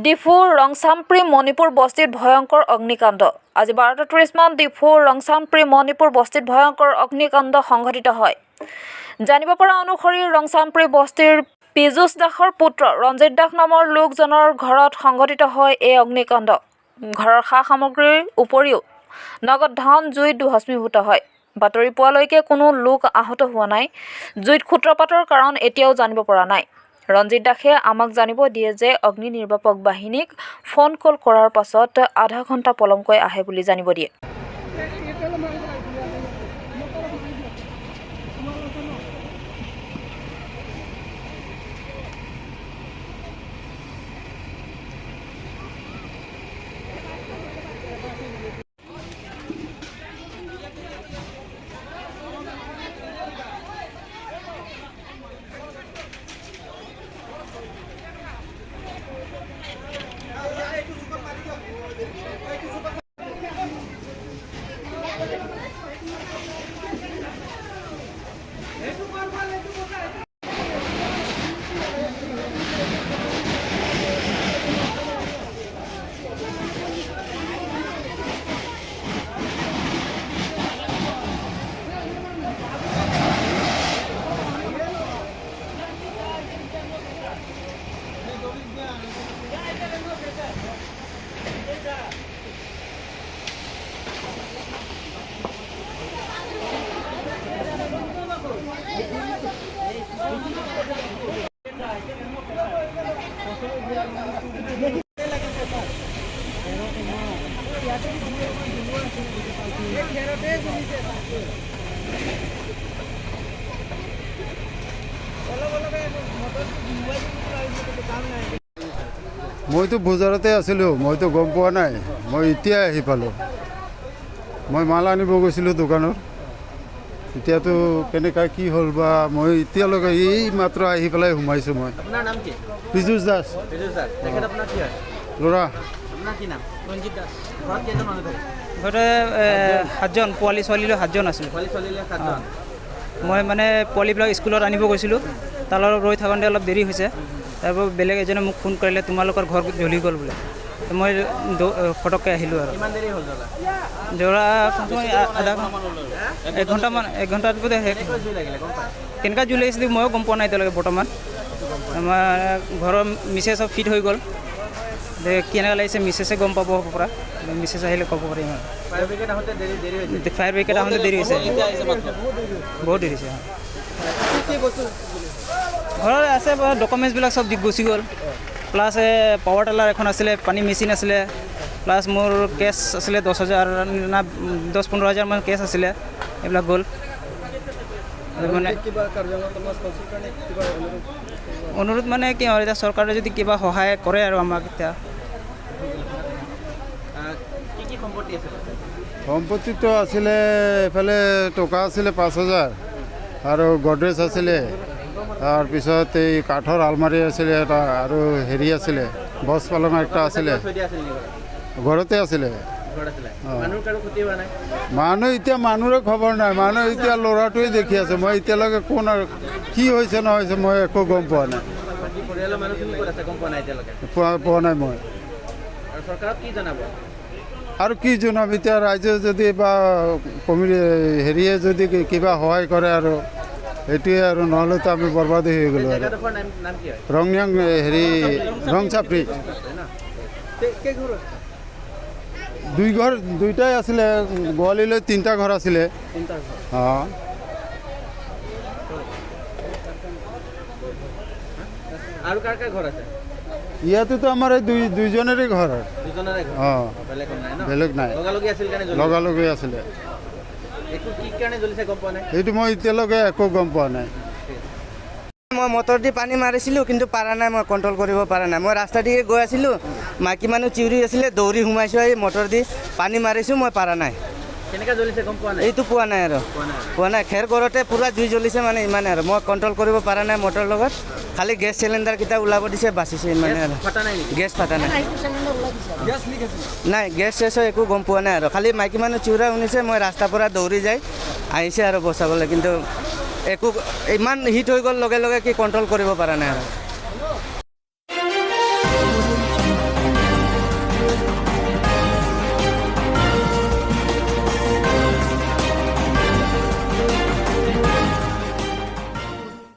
ডিফুৰ ৰংচাম্প্ৰি মণিপুৰ বস্তিত ভয়ংকৰ অগ্নিকাণ্ড। আজি 12:30 মান ডিফুৰ ৰংচাম্প্ৰি মণিপুৰ বস্তিত ভয়ংকৰ অগ্নিকাণ্ড সংঘটিত হয়। জানিব পৰা অনুসৰি ৰংচাম্প্ৰি বস্তিৰ পীযুষ দাসৰ পুত্ৰ ৰঞ্জিত দাস নামৰ লোকজনৰ ঘৰত সংঘটিত হয় এই অগ্নিকাণ্ড। ঘৰৰ সা সামগ্ৰীৰ উপৰিও নগদ ধন জুইত ভস্মীভূত হয়। বাতৰি পোৱালৈকে কোনো লোক আহত হোৱা নাই। জুইত সূত্ৰপাতৰ কাৰণ এতিয়াও জানিব পৰা নাই। ৰঞ্জিত দাসে আমাক জানিব দিয়ে যে অগ্নি নিৰ্বাপক বাহিনীক ফোন কল কৰাৰ পাছত আধা ঘণ্টা পলমকৈ আহে বুলি জানিব দিয়ে। মইতো বজাৰতে আছিলোঁ, মইতো গম পোৱা নাই। মই এতিয়াই আহি পালোঁ। মই মাল আনিব গৈছিলোঁ দোকানত। এতিয়াতো কেনেকুৱা কি হ'ল বা, মই এতিয়ালৈকে এই মাত্ৰ আহি পেলাই সোমাইছোঁ মই। আপোনাৰ নাম কি? পীযুষ দাস। বিজু দাস। তেখেত আপোনাৰ কি হয়? ল'ৰা। আপোনাৰ কি নাম? ৰঞ্জিত দাস। ঘৰত কেইজন মানুহ থাকে? ঘৰতে সাতজন, পোৱালি ছোৱালীলৈ সাতজন আছিলোঁ। পোৱালি ছোৱালীলৈ সাতজন। মই মানে পোৱালিবিলাক স্কুলত আনিব গৈছিলোঁ, তাৰ লগত ৰৈ থাকোঁতে অলপ দেৰি হৈছে। তাৰপৰা বেলেগ এজনে মোক ফোন কৰিলে, তোমালোকৰ ঘৰ জ্বলি গ'ল বোলে। মই ফটককৈ আহিলোঁ আৰু। কিমান দেৰি হ'ল জ্বলা? জৰা আধা এঘণ্টামান, এক ঘণ্টাত বোধহয় শেষ। কেনেকৈ জুই লাগিলে গম পায়? কেনেকুৱা জুই লাগিছিলে ময়ো গম পোৱা নাই এতিয়ালৈকে বৰ্তমান। আমাৰ ঘৰৰ মিছেছ ফিট হৈ গ'ল। কেনেকুৱা লাগিছে মিছেছে গম পাব পৰা, মিছেছ আহিলে ক'ব পাৰিম আৰু। ফায়াৰ ব্ৰিগেড আহোঁতে দেৰি দেৰি হৈছে। ফায়াৰ ব্ৰিগেড আহোঁতে দেৰি হৈছে, বহুত দেৰি হৈছে। ঘৰত আছে ডকুমেণ্টছবিলাক চব দি গুচি গ'ল। প্লাছ পাৱাৰ টিলাৰ এখন আছিলে, পানী মেচিন আছিলে, প্লাছ মোৰ কেছ আছিলে 10,000 না 10-15 হাজাৰমান কেছ আছিলে, এইবিলাক গ'ল। মানে অনুৰোধ মানে কি আৰু, এতিয়া চৰকাৰে যদি কিবা সহায় কৰে আৰু আমাক এতিয়া। কি কি সম্পত্তি আছিলে? সম্পত্তিটো আছিলে, এইফালে টকা আছিলে 5,000 আৰু গডৰেজ আছিলে, তাৰপিছত এই কাঠৰ আলমাৰি আছিলে এটা, আৰু হেৰি আছিলে বছ পালং একটা আছিলে। থৈ দিয়া আছিল নেকি ঘৰত? ঘৰতে আছিলে। ঘৰত আছিলে। মানুহ কাৰো ক্ষতি হোৱা নাই? মানুহ এতিয়া মানুহৰে খবৰ নাই। মানুহ এতিয়া ল'ৰাটোৱে দেখি আছে। মই এতিয়ালৈকে কোন আৰু কি হৈছে নহৈছে মই একো গম পোৱা নাই। বাকী পৰিয়ালৰ মানুহখিনি ক'ত আছে গম পোৱা নাই এতিয়ালৈকে? পোৱা নাই মই। আৰু চৰকাৰক কি জনাব? আৰু কি জনাম এতিয়া, ৰাইজে যদি বা কমিটি হেৰিয়ে যদি কিবা সহায় কৰে আৰু সেইটোৱে আৰু, নহ'লেতো আমি বৰবাদী হৈ গ'লোঁ আৰু। জেগাডোখৰ নাম নাম কি হয়? ৰংনিয়াং হেৰি ৰংচাপৰি। দুই ঘৰ, দুইটাই আছিলে, গোৱালিলৈ তিনিটা ঘৰ আছিলে। অঁ। আৰু কাৰ কাৰ ঘৰ আছে? ইয়াতেতো আমাৰ এই দুইজনৰে ঘৰ। দুজনৰে ঘৰ। অঁ। বেলেগ নাই ন? বেলেগ নাই। লগালগি আছিল কাৰণে জ্বলি? লগালগি আছিলে। একো কি কাৰণে জ্বলিছে গম পোৱা নাই? সেইটো মই এতিয়ালৈকে একো গম পোৱা নাই। মই মটৰ দি পানী মাৰিছিলোঁ, কিন্তু পৰা নাই, মই কণ্ট্ৰল কৰিব পৰা নাই। মই ৰাস্তা দিয়ে গৈ আছিলোঁ, মাইকী মানুহ চিঞৰি আছিলে, দৌৰি সোমাইছোঁ, আহি মটৰ দি পানী মাৰিছোঁ, মই পৰা নাই। কেনেকৈ জ্বলিছে গম পোৱা নাই? এইটো পোৱা নাই আৰু, পোৱা নাই। খেৰ ঘৰতে পূৰা জুই জ্বলিছে, মানে ইমানে আৰু মই কণ্ট্ৰল কৰিব পৰা নাই মটৰ লগত। খালি গেছ চিলিণ্ডাৰকেইটা ওলাব দিছে, বাচিছে ইমানে আৰু। ফটা নাই নেকি? গেছ ফাটা নাই, নাই গেছ চেছ একো গম পোৱা নাই আৰু। খালি মাইকী মানুহ চিঞৰা শুনিছে, মই ৰাস্তাৰ পৰা দৌৰি যাই আহিছে আৰু বচাবলৈ, কিন্তু একো ইমান হিট হৈ গ'ল লগে লগে কি কণ্ট্ৰল কৰিব পৰা নাই আৰু।